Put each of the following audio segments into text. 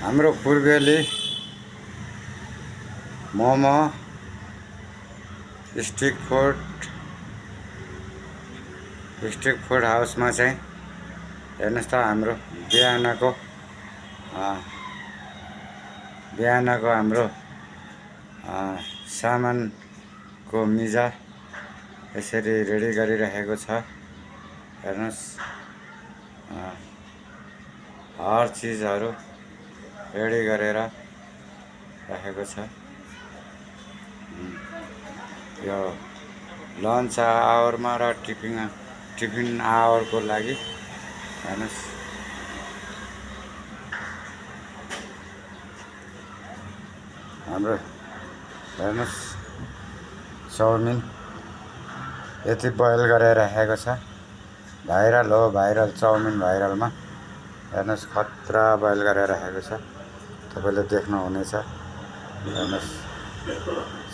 हाम्रो पूर्वेली momo street food हाउसमा चाहिँ हेर्नुहोस् त हाम्रो बिहानको हाम्रो सामानको मिजा यसरी रेडी गरिरहेको छ। हेर्नुहोस् हर चिजहरू रेडी गरेर राखेको छ। यो लन्च आवरमा र टिफिन आवरको लागि हेर्नुहोस् हाम्रो हेर्नुहोस् चाउमिन यति बोइल गरेर राखेको छ। भाइरल हो, भाइरल चाउमिन भाइरलमा हेर्नुहोस् खतरा बोइल गरेर राखेको छ। तपाईँले देख्नुहुनेछ। हेर्नुहोस्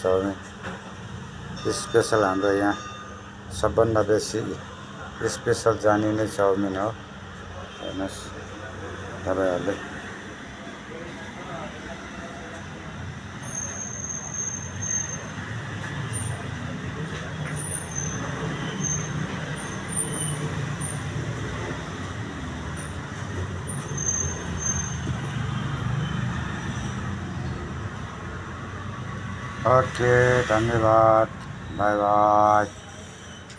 चाउमिन स्पेसल हाम्रो यहाँ सबभन्दा बेसी स्पेसल जानिने चाउमिन हो। हेर्नुहोस् तपाईँहरूले ओके, धन्यवाद, बाय बाय।